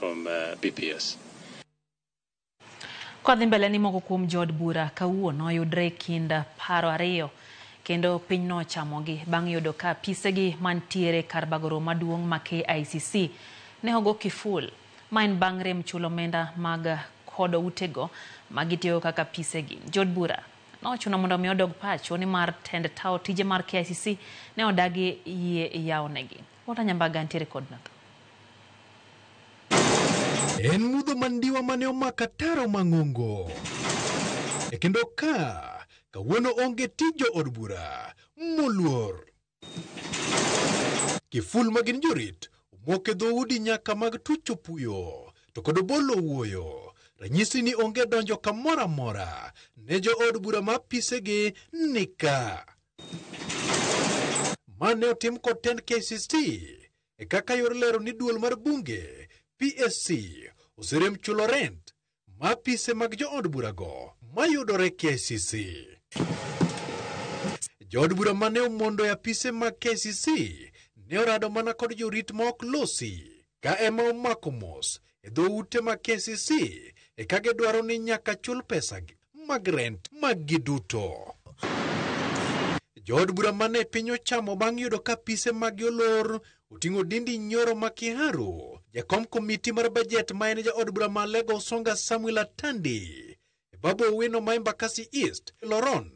from BPS. Kodhi mbele ni moko kuom jood bura kawuono oyudre e kind paro ariyo kendo piny nochamogi bang' yudo ka apisegi mantiere kar bago romo maduong' ma KICC ne ogo kiful. Ma en bang' rem chulo omenda mag kodo utego ma gitiyo kaka apisegi. Jood bura nochuno mondo mi odog pacho nimar tend tawo tije mar KICC ne odagi yie yawonegi. Walter Nyambaga ntiere kod mathoth. En mudho mandiwa mane omako ataro mang'ongo. E kendo ka kawuono onge tij jood bura moluor. Kiful ma gin jorit omok e dhoudi nyaka mag tucho puyo to kod obolo wuoyo. Ranyisi ni onge donjo kamoro amora ne jood bura ma apisegi ni ka. Ma ne otim kod tend KCC e kaka yor lero ni duol mar bunge PSC oserem chulo rent ma apise mag jood burago mayudore KICC. Jood bura mane omondo e apise mag KICC ne orado mana kod jorit ma ok losi ka ema omako mos e dho ute mag KICC e ka gidwaro ni nyaka chul pesa mag rent mag giduto. Jood bura mane piny ochamo bang' yudo ka apise maggi olor oting'o Dindi Nyoro ma Kiharu, jakom komiti mar bajet ma en jaod bura ma Alego Usonga Samuel Atandi, Babu Owino ma Embakasi East, Loron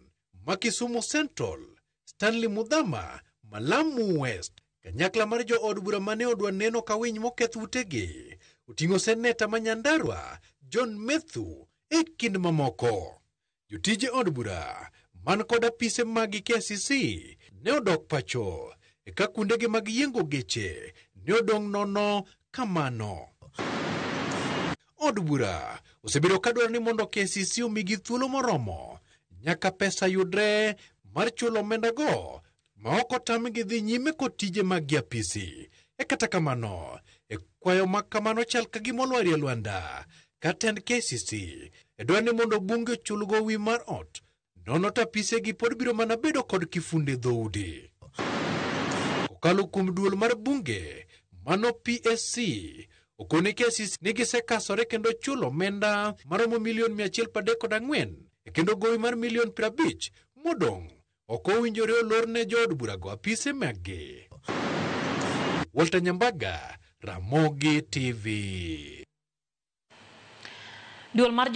ma Kisumu Central, Stanley Mudhama ma Lamu West. Kanyakla mar jood bura mane odwa neno ka winy moketh utegi oting'o seneta ma Nyandarua John Methu e kind mamoko. Jotije od bura man kod apise mag KICC ne odok pacho e ka kuondegi mag yiengo geche ne odong' nono kamano. Od bura osebedo ka dwaro ni mondo KICC omigi thuolo moromo nyaka pesa yudre mar chulo omenda go ma ok otamgi dhi nyime kod tije mag gi apisi. E kata kamano, e kwayo ma kamano chal ka gima olwarie e lwanda ka tend KICC e dwaro ni mondo bunge ochul gowi mar ot nono to apisegi pod biro mana bedo kod kifunde dhoudi. Kokalo kuom duol mar bunge mano PSC okone KICC ni gisekasore kendo chulo omenda maromo milion 134 e kendo gowi mar milion 50 modong' ok owinjore olor ne jood burago apise maggi. Walter Nyambaga, Ramogi TV. Duol mar